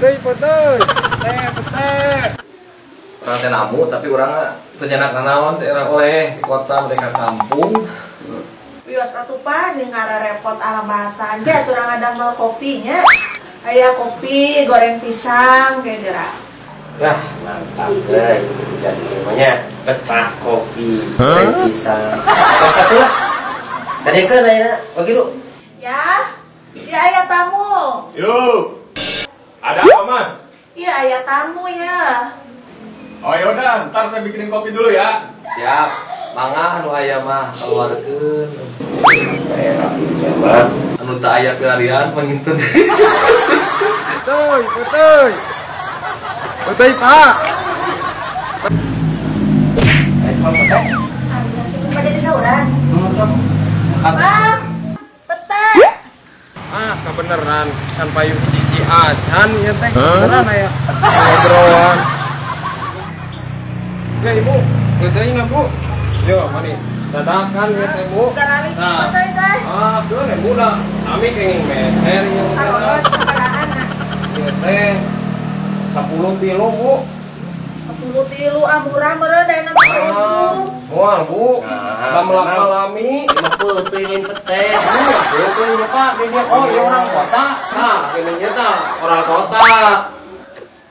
Peuteuy, peuteuy. Teh, peuteuy. Urang teh namu tapi urang teu nyanak nanaon teh oleh di kota mereka kampung. Wios atuh pan jeung ngararepot alamatan ge atuh urang ngadamel kopinya. Aya kopi goreng pisang ge geura. Wah, mantap euy. Jadi namanya betah kopi goreng pisang. Sok atuh lah. Dadekeun ayeuna bagi lu. Ya. Ya aya tamu. Yuk. Ada apa, Mah? Iya, aya tamu ya. Oh yaudah, ntar saya bikinin kopi dulu ya. Siap. Mangga anu aya mah keluarkeun. Anu teu aya pilarian panginten. Peuteuy, peuteuy. Peuteuy, Pak. Pada di sauran. Bang, pete. Ah, kebeneran kan payu hiji acan ieu teh. Beneran aya ngobrolan. Ya Ibu, peuteuy na Bu. Yo, mari. Dadakan ieu teh Bu. Nah. Peuteuy teh. Ah, keun Bu da sami kenging meser ieu. Sabarahan. Ieu teh 10 tilu Bu. 10 tilu ah murah meureun da mah usum. Moal Bu. Lamun alami mah peuteuy lain pete. Iya, peuteuy Pak, dia oh ieu orang kota. Nah, ini nya tah orang kota.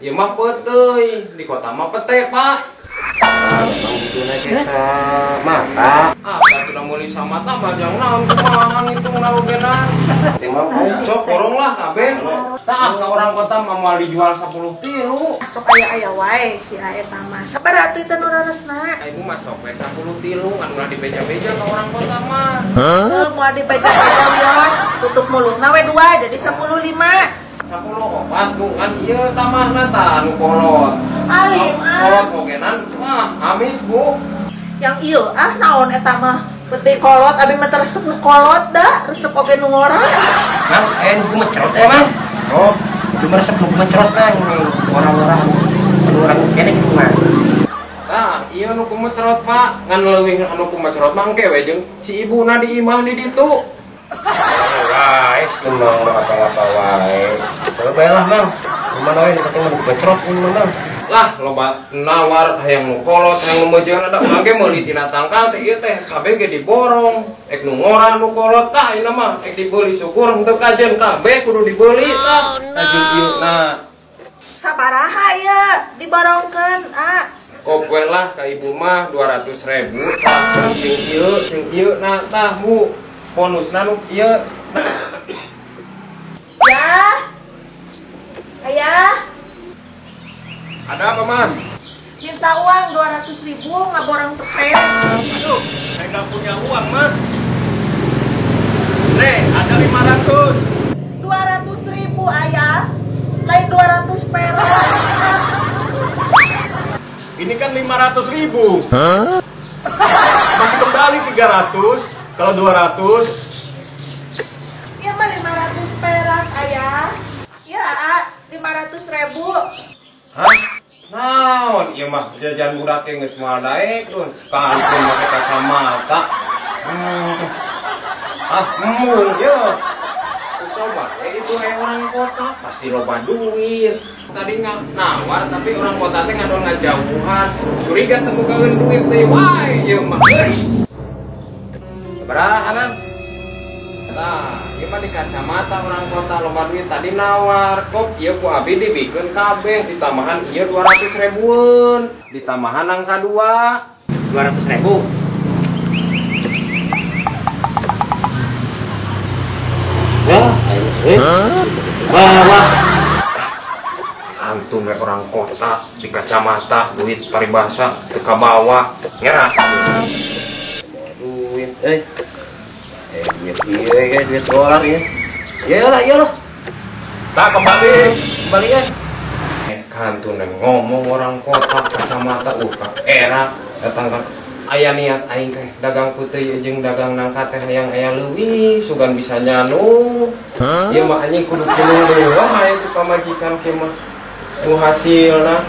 Ieu mah peuteuy, di kota mah pete, Pak. Memang gitu na ge mata. Ah, atuh meuli samata mah jang naon kumaha ngitungna ogenan. Teh mah sok borong lah kabeh. Tah ka orang kota mah moal dijual 10 tilu. Sok aya-aya wae si eta mah. Sabaraha atuh teh nu raresna? Ibu mah sok we 10 tilu kan ulah dibeja-beja ka orang kota mah. Heuh, moal dibeja-beja wios, tutup mulutna we 2 jadi 10 5. 10 opat Bu kan ieu tamahna tah anu kolot. Alim ah. Kolot ogenan wah amis Bu. Yang ieu ah naon eta mah peti kolot abi mah resep nu kolot da, resep oge nu ngora. Mang, nu gumecrot Mang. Oh, itu mah resep nu gumecrot Mang, orang-orang anu orang kene kitu mah. Nah, ieu nu gumecrot Pak, ngan leuwih anu gumecrot mah engke we jeung si ibuna di imah di ditu. Wae, si Mang mah apa-apa wae. Coba bae lah Mang. Kumaha we nu penting mah nu gumecrot ini mah Mang. Lah loba nawar hayang nu kolot hayang nu meujeun ada urang ge meuli tina tangkal teh ieu teh kabeh ge diborong ek nu ngora nu kolot tah ieu mah ek dibeuli syukur henteu kajen kabeh kudu dibeuli tah kajen ieu na Sabaraha ieu diborongkeun ah kop we lah ka ibu mah 200.000 tah terus jeung ieu na tah Bu bonusna nu ieu ya ayah. Ada apa, Man? Minta uang 200.000 ngaborong pete. Aduh, saya nggak punya uang, Man. Nih, ada 500. 200.000, ayah. Lain 200 perak. Ini kan 500.000. Hah? Masih kembali 300. Kalau 200. Iya mah 500 perak, ayah. Iya, 500.000. Hah? Naon ieu mah jajan budak ge geus moal daekeun. Kantun make kacamata. Ah, embung ieu. Coba itu orang kota pasti loba duit. Tadi nggak nawar tapi orang kota teh ngadon ngajauhan. Curiga teu bogaeun duit teh wae ieu mah. Sabaraha, Mang? Nah, ieu mah di kacamata orang kota loba duit tadi nawar. Kok ieu ku abi dibikeun kabeh ditambahan ieu 200 ribuan, ditambahan angka 2. 200.000. Ya, wah. Antum we orang kota di kacamata duit paribasa teu kabawa ngera. Duit euy. Duit ieu duit dolar ieu. Iyalah, iyalah. Tak kembali. Kembalian. Kantun ngomong orang kota kacamata era datang kan aya niat aing teh dagang putih jeung dagang nangka teh hayang aya leuwih sugan bisa nyanu. Ieu mah anjing kudu kudu deui wae itu pamajikan kieu mah nu hasilna.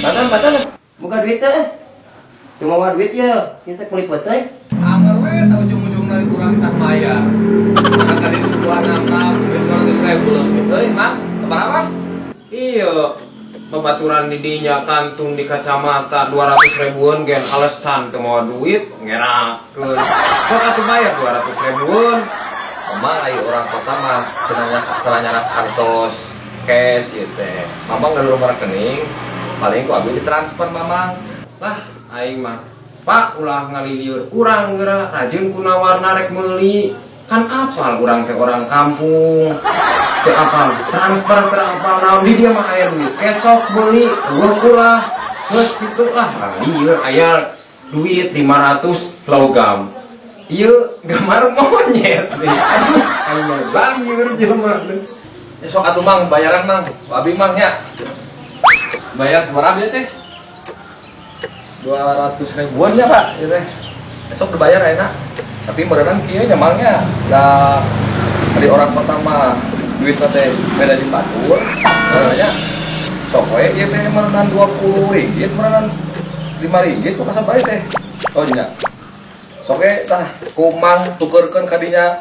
Batal, batal. Buka duit teh. Cuma mau duit ya, kita kulit putih. Anger we tah ujung-ujungna kurang tah maya. Karena tadi sebuah 66 200.000 leuwih. Euy, Mang, sabaraha? Iya, babaturan di dinya kantun di kacamata 200 ribuan gen alasan teu mawa duit ngerakeun. Sok atuh bayar 200 ribuan. Mamang ai orang kota mah cenah nyanak artos cash ieu teh. Mamang gaduh nomor rekening, paling ku abi ditransfer mamang. Lah aing mah Pak ulah ngalilieur urang geura rajin ku nawarna rek meuli. Kan apal urang teh orang kampung. Teu apal transfer teu apal naon di dia mah aya duit. Kesok meuli eueuh ulah. Geus kitu lah lieur aya duit 500 logam. Ieu gambar monyet nih. Aduh, aing mah balieur jelema teh. Sok atuh Mang bayaran Mang. Abi Mang nya. Bayar sabaraha ieu teh? 200 ribuan ya Pak, ya teh. Besok dibayar enak. Tapi meureunan kieu nya Mang nya. Da dari orang kota mah duit teh beda di batur. Heeh nya. Sok we ieu teh meureunan 20 ringgit, meureunan 5 ringgit kok kasabae teh. Oh nya. Sok we tah ku Mang tukeurkeun ka dinya.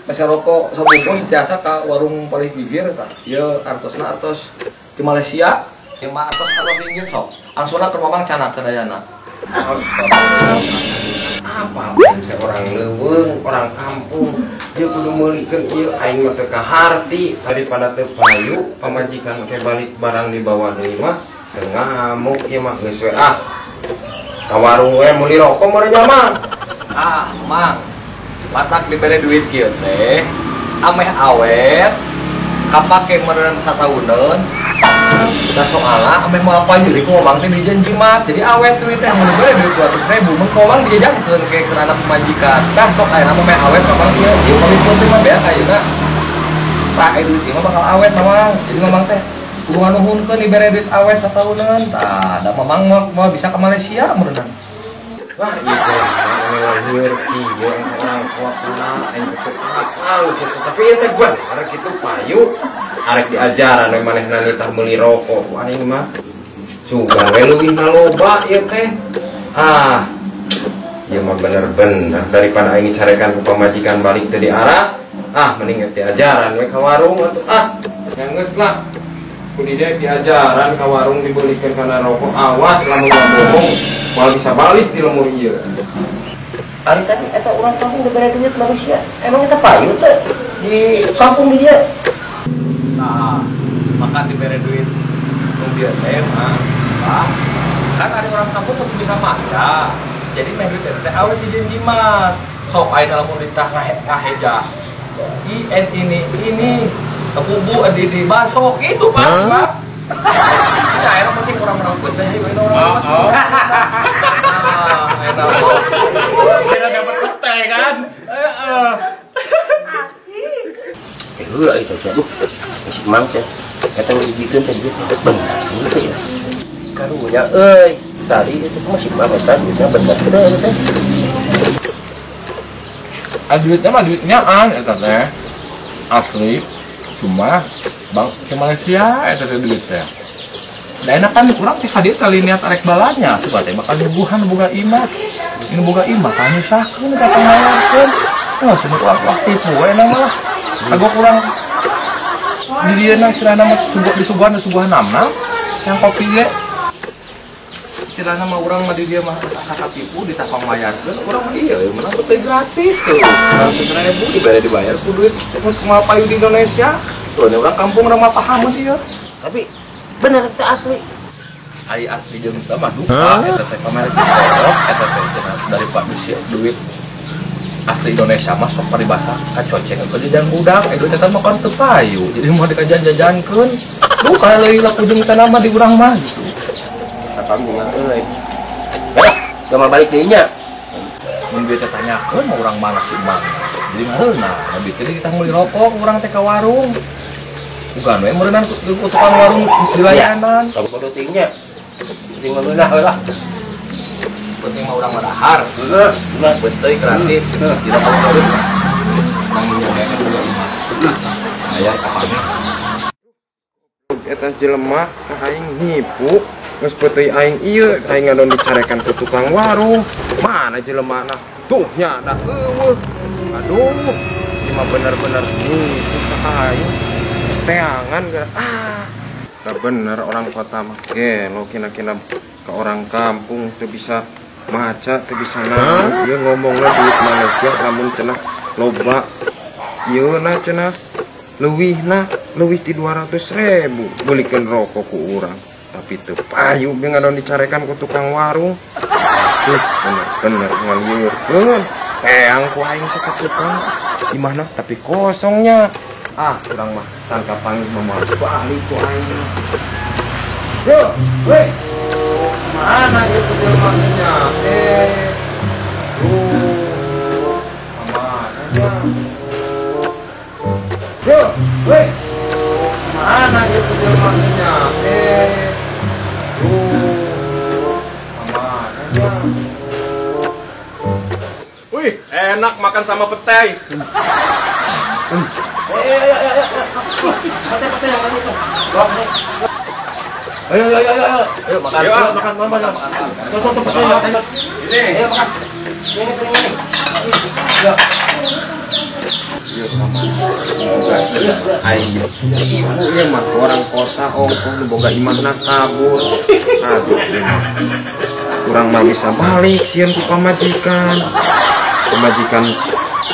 Meser rokok sabungkus tiasa ka warung paling gigir tah. Ieu artosna artos di Malaysia. Ieu mah artos artos ringgit sok. Angsuna ke Mamang canak sadayana. Apa teh orang leuweung, orang kampung. Dia kudu meulikeun ieu aing mah teu kaharti daripada teu payu pamajikan ke balik barang dibawa deui mah teu ngamuk ieu mah geus we ah. Ka warung we meuli rokok meureun nya Mang. Ah, Mang. Matak dibere duit kieu teh ameh awet kapake meureun satauneun. Da soalna ameh moal payu deui ku Mamang teh dijen jimat. Jadi awet duit teh mun dibere duit 200.000 mun ku Mamang dijajangkeun ke anak pamajikan. Tah sok ayeuna mah meh awet Mamang ieu ieu pamit teh mah beak ayeuna. Tah aya duit ieu mah bakal awet Mamang. Jadi Mamang teh kudu nganuhunkeun dibere duit awet satauneun. Tah da Mamang moal bisa ke Malaysia meureunna. Wah ieu teh lieur kieu orang kota aing teu apal kitu. Tapi ieu teh bener kitu payu. Arek diajaran we manehna nitah meuli rokok ku aing mah. Sugan we leuwihna loba ieu teh. Ah. Ieu mah bener-bener daripada aing carekan ku pamajikan balik teu diarah. Ah mending diajaran we ka warung atuh ah. Ya geus lah. Ku di dieu diajaran ka warung dibeulikeun kana rokok awas lamun bohong moal bisa balik di lemur ieu. Ari tadi eta urang kampung dibere duit Malaysia. Emang eta payu teh di kampung di dia. Nah, maka dibere duit nu dieu teh mah. Kan ada orang kampung kudu bisa maca. Jadi meh duit teh awet dijieun jimat. Sok aya lamun ditah ngaheja. I N ini kubu di baso gitu Pak. Pak. Ya, yang penting orang-orang putih teh orang. Ah, enak. Kita dapat pete kan? Heeh. Asik. Heula itu teh. Si Mang teh eta ngijikeun teh duit bener gitu ya. Karunya euy, tadi itu mah si Mang eta duitnya bener teh teh. Ah duitnya mah duitnya an eta teh. Asli cuma bang ke Malaysia eta teh duit teh. Da enak kan kurang teh hadir kali niat arek balanya suka teh bakal nyuguhan boga imah. Ini boga imah tah nyusahkeun ka pangayarkeun. Wah, cuma kurang tipu we na mah lah. Kagok kurang di dieu na istilahna mah disuguhan disuguhan namna yang kopi ge. Istilahna mah urang mah di dieu mah geus asa katipu ditapang mayarkeun urang mah ieu menang teh gratis tuh. 100.000 dibere dibayar ku duit kumaha payu di Indonesia. Tuh urang kampung urang mah paham ieu. Tapi bener itu asli. Ai asli jeung teh mah duka eta teh kamari disorot eta teh cenah dari Pak Dusia duit asli Indonesia mah sok paribasa kacoceng ke jajan budak duit eta mah kan teu payu jadi mah dikajan-jajankeun duka leuwih laku jeung teh mah di urang mah gitu. Sakampungan euy. Berak, gamal balik deui nya. Mun duit teh tanyakeun mah urang mana si Mang. Jadi ngareuna, duit teh kita meuli rokok urang teh ka warung. Bukan we meureunan ku tukang warung di layanan. Sok bodoh teuing nya. Penting mah meunah heula. Penting mah urang mah dahar. Heeh, beuteuy gratis. Tidak perlu turun. Nang minyak kan juga imah. Bayar kapan? Eta jelema ka aing nipu. Geus peuteuy aing ieu, aing ngadon dicarekan ku tukang warung. Mana jelemana? Tuh nya da eueuh. Aduh, ieu mah bener-bener nipu ka aing. Teangan gara. Ah. Da bener orang kota mah gelo kina-kina ke orang kampung teu bisa maca, teu bisa naon. Ieu ngomongna duit Malaysia lamun cenah loba ieu na cenah leuwihna leuwih ti 200.000 beulikeun rokok ku urang. Tapi teu payu be ngadon dicarekan ku tukang warung. Tuh bener-bener ngalieurkeun. Teang ku aing sakatukang di mana tapi kosongnya. Ah, urang mah can kapanggih mah moal balik ku aing. Yo, weh. Mana itu jelmanya? Tuh. Mana nya? Yo, weh. Mana itu jelmanya? Tuh. Mana nya? Wih, enak makan sama petai. Petai yang mana itu? Ayo, ayo, ayo, ayo. Ayo makan. Ayo, makan, makan, makan. Tuh, tuh, petai, petai. Ini. Ayo makan. Ini, ini, ini. Ya. Iya, sama. Aing ibu ieu mah orang kota ongkoh nu boga imahna kabur. Aduh, urang mah bisa balik sieun ku pamajikan. Pamajikan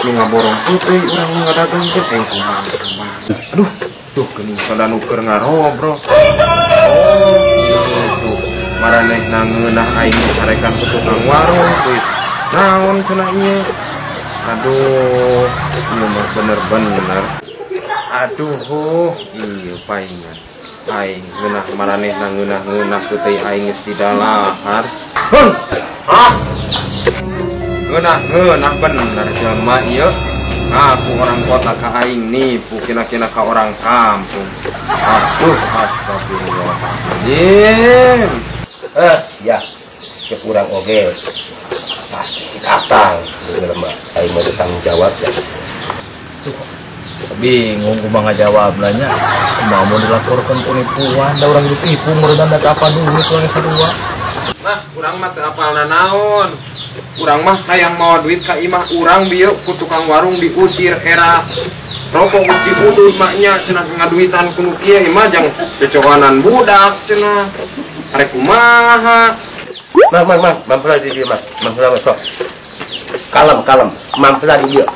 nu ngaborong putih urang nu ngadagangkeun aing kumaha kumaha. Aduh, tuh geuning soda nu keur ngarobrol. Oh, gitu. Maranehna ngeunah aing dicarekan ku tukang warung teuy. Naon cenah ieu? Aduh, ieu mah bener-bener. Aduh, ieu paingan. Aing ngeunah maranehna ngeunah-ngeunah putih aing geus didalahar. Heuh. Ah. Ngeunah-ngeunah bener jelema ieu. Aku orang kota ka aing nipu kina-kina ka orang kampung. Aduh, astagfirullahaladzim. Siap. Cek urang oge. Pasti datang jelema. Aing mah tanggung jawab ya. Bingung kumaha ngajawab nanya. Kumaha mun dilaporkeun penipuan, da urang ditipu meureunna da apa duit urang sadua. Nah, urang mah teu apal nanaon. Urang mah hayang mawa duit ka imah urang bieu ku tukang warung diusir era. Rokok geus diudud maknya cenah ngaduitan ku nu kieu imah jang cocoanan budak cenah. Arek kumaha? Mang, mang, mang, mampela di dieu, mang. Mampela sok. Kalem, kalem. Mampela di dieu.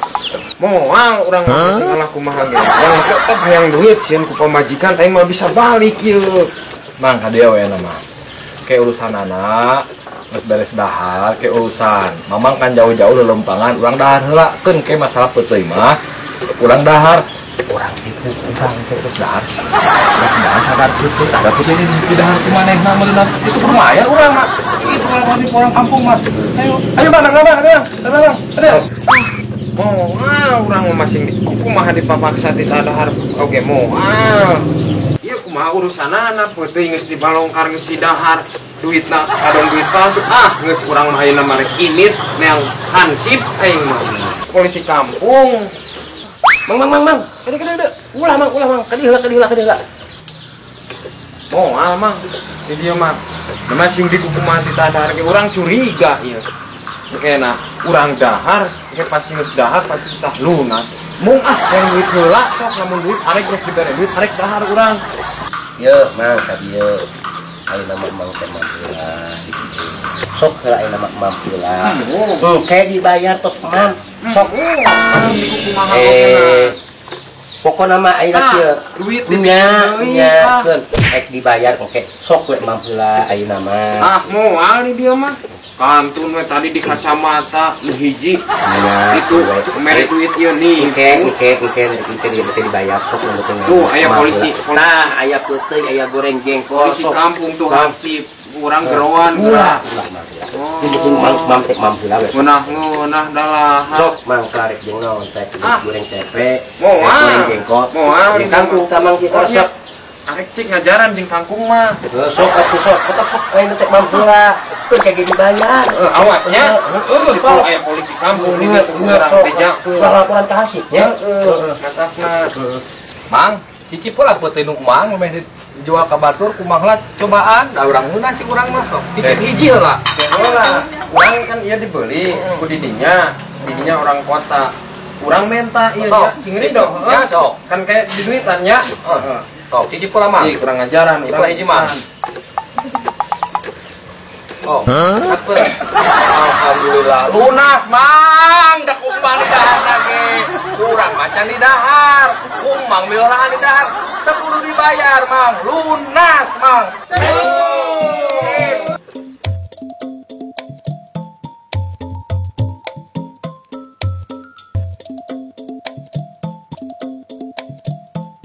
Moal urang mah sing kalah kumaha ge. Urang tetep hayang duit sieun ku pamajikan aing mah bisa balik ieu. Mang ka dieu we mah. Kayak urusan anak geus beres dahar kayak urusan. Mamang kan jauh-jauh lelempangan urang dahar heula keun ke masalah peuteuy mah. Urang dahar, urang tipu urang teh geus dahar. Urang dahar sadar peuteuy, ada peuteuy di dahar ku manehna meureunna. Itu lumayan urang mah. Itu urang di orang kampung mah. Ayo, ayo bang, bang, bang, bang, bang, ayo. Moal urang mah masing kumaha dipapaksa ti dahar oge moal. Ieu kumaha urusanana peuteuy geus dibalongkar geus didahar. Duitna kadon duit palsu. Ah, geus urang mah ayeuna mah rek init neang hansip aing mah. Polisi kampung. Mang, mang, mang, mang. Kade, kade, kade. Ulah, mang, ulah, mang. Kade heula, kade heula, kade heula. Moal, mang. Di dieu mah. Da masing dikukumaha ti dahar ge urang curiga ieu. Kena urang dahar, ke pasti geus dahar pasti tah lunas. Mung ah yang duit heula sok lamun duit arek geus dibere duit arek dahar urang. Yeuh, mang ka dieu. Ayeuna mah mang teh mampeula. Sok heula ayeuna mah mampeula. Engke dibayar tos mang. Sok masing dikukumaha oge. Pokona mah ayeuna kieu. Duit nya nya keun rek dibayar engke sok we mampeula ayeuna mah. Ah, moal di dieu mah. Kantun we tadi di kacamata nu hiji. Itu mere duit ieu nih. Engke engke engke engke engke dibayar sok nu penting. Tuh aya polisi. Nah, aya peuteuy, aya goreng jengkol. Polisi kampung tuh hansip. Urang geroan ulah. Ulah mang. Itu mang mang teh mampeula we. Ngeunah-ngeunah dalahan. Sok mang karek jeung naon teh goreng tempe. Moal. Goreng jengkol. Moal. Jeung kangkung ka mang kieu resep. Arek cik ngajaran jeung kangkung mah. Sok atuh sok, kotak sok ayeuna teh mampeula. Keun kayak dibayar. Awasnya. Situ aya polisi kampung di ditu urang bejakeun. Laporan ka hansip nya. Heeh, mantapna. Mang, cicip lah peuteuy nu mang meh dijual ka batur kumaha lah cobaan da urang ngeunah cik urang mah sok. Cicip hiji heula. Heula. Urang kan ieu dibeli ku didinya, didinya orang kota. Urang menta ieu nya sing rido heeh. Ya sok. Kan kayak di duitan nya. Heeh. Oh, cicip pula, Mang. Ih, kurang ajaran. Cicip pula hiji, Mang. Oh, apa? Alhamdulillah lunas, Mang. Da kumbang di dahar lagi. Kurang macan di dahar, kumbang milolaan di dahar. Teu kudu dibayar, Mang. Lunas, Mang.